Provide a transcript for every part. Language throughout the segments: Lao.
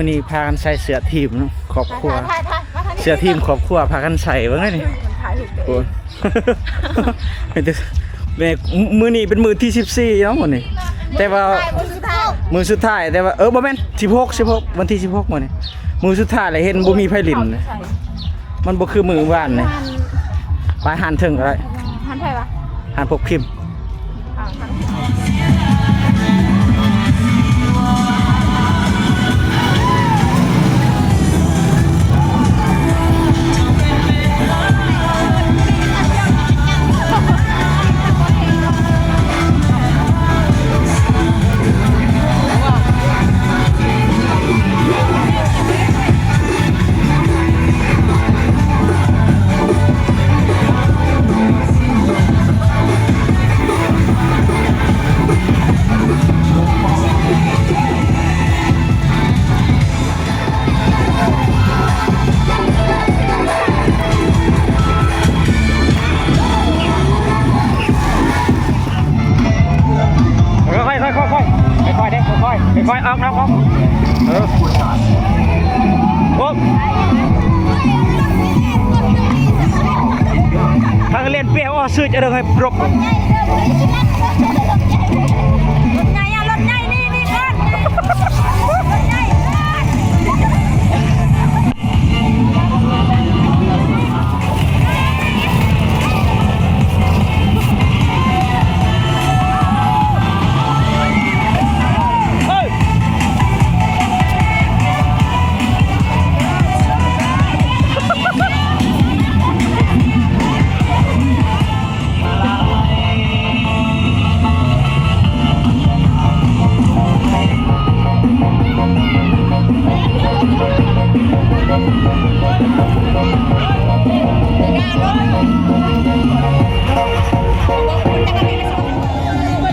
ນີ້ພາກັນໃສ່ເສື້ອທີມເນາະ ຄອບຄົວ ເສື້ອທີມຄອບຄົວພາກັນໃສ່ເບິ່ງເດ້ນີ້ ໂອ້ຍ ແມ່ ມື້ນີ້ເປັນມື້ທີສິບສີ່ເນາະມື້ນີ້ ແຕ່ວ່າມື້ສຸດທ້າຍ ແຕ່ວ່າ ເອີ ບໍ່ແມ່ນ ສິບຫົກ ສິບຫົກ ວັນທີສິບຫົກມື້ນີ້ ມື້ສຸດທ້າຍແລ້ວເຫັນບໍ່ມີໃຜຫຼິ້ນ ມັນບໍ່ຄືມື້ວານນີ້ ໄປຮ້ານເທິງກໍໄດ້ ຮ້ານໃຜວະ? ຮ້ານພວກພິມ. ຄ່ອຍໆ ຄ່ອຍໆ ຄ່ອຍໆ ເດ້ ຄ່ອຍໆ ຄ່ອຍໆ ອອກ ອອກ ອອກ ເອີ ໂອ້ ທາງເລ່ນເປຍ ອໍ ຊື່ຈະເດີໃຫ້ ລົດໃຫຍ່ ລົດໃຫຍ່ ນີ້ ນີ້ກ່ອນ ລົດໃຫຍ່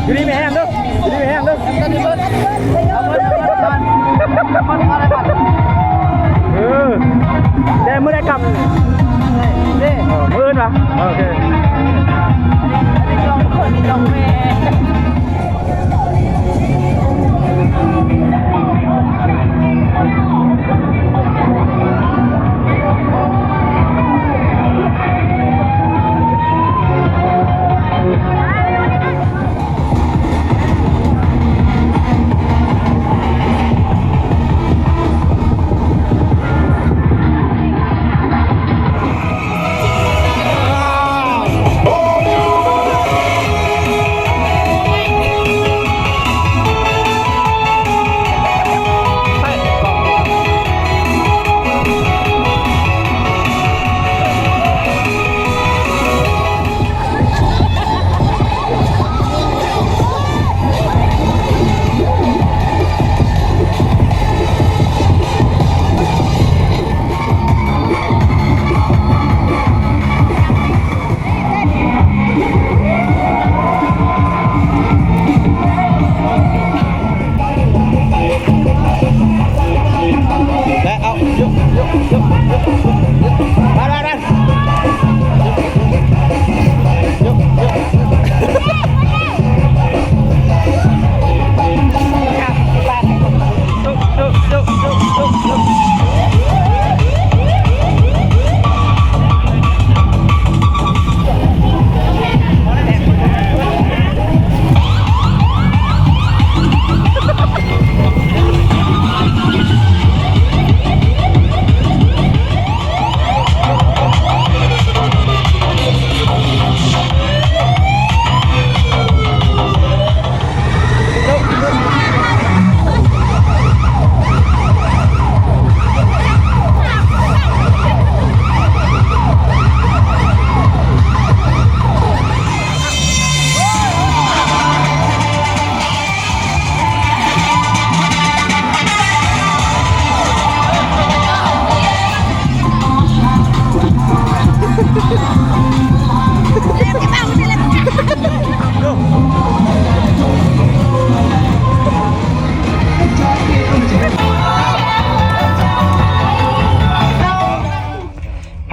ຢູ່ດີມີແຮງເດີ ຢູ່ດີມີແຮງເດີ ເອີ ແຕ່ມື້ໃດກັບ ເອີ ມື້ອື່ນວະ ໂອເຄ.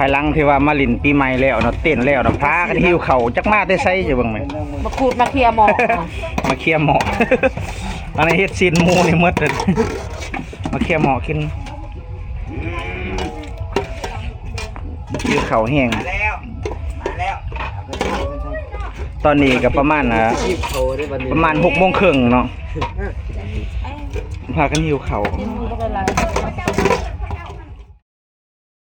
ພາຍຫຼັງທີ່ວ່າມາຫຼິ້ນປີໃໝ່ແລ້ວເນາະ ເຕັ້ນແລ້ວເນາະ ພາກັນຫິ້ວເຂົ້າ ຈັກມາແຕ່ໃສ ຈະເບິ່ງແມ່ນ ມາຂູດມາເຄຍໝໍ້ ມາເຄຍໝໍ້ ອັນນີ້ເຮັດຊີ້ນໝູນີ້ໝົດ. ມາເຄຍເໝາະກິນ ຫິວເຂົ້າແຮງ. ຕອນນີ້ກໍປະມານ ອ່າ ຫິວເຂົ້າເດ້ບັດນີ້ ປະມານຫົກໂມງເຄິ່ງເນາະ ພາກັນຫິວເຂົ້າ.